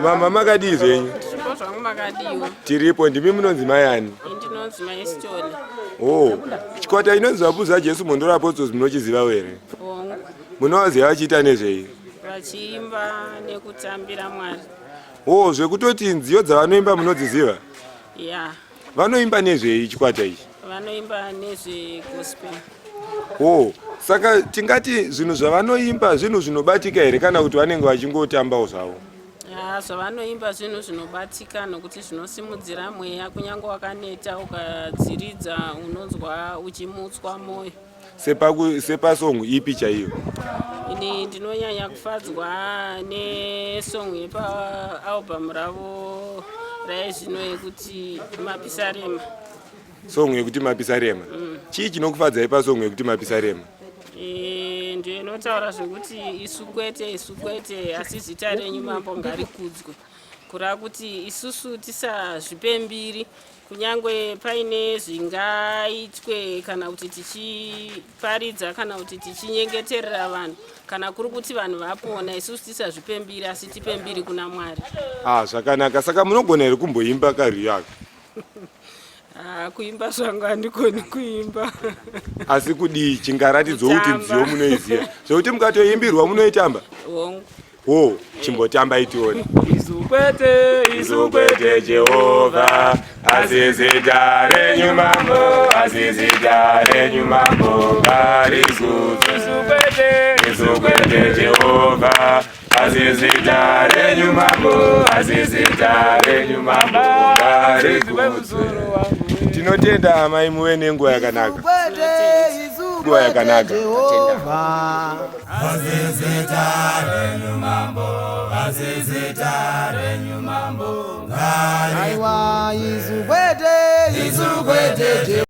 Mama, makadii zvenyu? Zvipo zvangu, makadiwa? Tiripo. Ndimi munonzi mai ani? Indinonzi Maistoli. O, chikwata inonzi Zvapupu zvaJesu Mhondoro Apostles munochizivawo here? Hongu. Munovaziva vachiita nezvei? Vachiimba nekutambira Mwari. O, zvekutoti nziyo dzavanoimba munodziziva? Ya. Vanoimba nezvei chikwata ichi? Vanoimba nezvegospel. O, saka tingati zvinhu zvavanoimba zvinhu zvinobatika here, kana kuti vanenge vachingotambawo zvavo? Ya, zvavanoimba zvinhu zvinobatika, nokuti zvinosimudzira mweya. Kunyange wakaneta, ukadziridza unonzwa uchimutswa mwoyo. Sepasong ipi chaiyo? Ini ndinonyanya kufadzwa nesong yepaalbum ravo raizvino yekuti Mapisarema. Song yekuti Mapisarema. Chii chinokufadzai pasong yekuti Mapisarema? Ndiyo inotaura zvekuti isu kwete, isu kwete, asi zita renyu Mambo ngarikudzwe, kureva kuti isusu tisazvipe mbiri kunyange paine zvingaitwe, kana kuti tichiparidza, kana kuti tichinyengeterera vanhu, kana kuri kuti vanhu vapona, isusu tisazvipe mbiri, asi tipe mbiri kuna Mwari. Ah, zvakanaka. Saka munogona here kumboimba karwiyo aka? Ah, kuimba zvangu handikoni kuimba. Asi kudii, chingaratidzawo kuti Kutamba. nziyo munoiziva, zvekuti mukatoimbirwa munoitamba? Hongu. Wo, chimbotamba itione. Isu kwete, isu kwete. Jehovha, asi zita renyu Mambo, asi zita renyu Mambo ngarikudzwe. Isu kwete. Isu kwete Jehovha, asi zita renyu Mambo, asi zita renyu Mambo ngarikudzwe. Tinotenda amai, muve nenguva yakanaka. Nguva yakanaka. Jehovha. Asi zita renyu Mambo, asi zita renyu Mambo. Aiwa, isu kwete, isu kwete.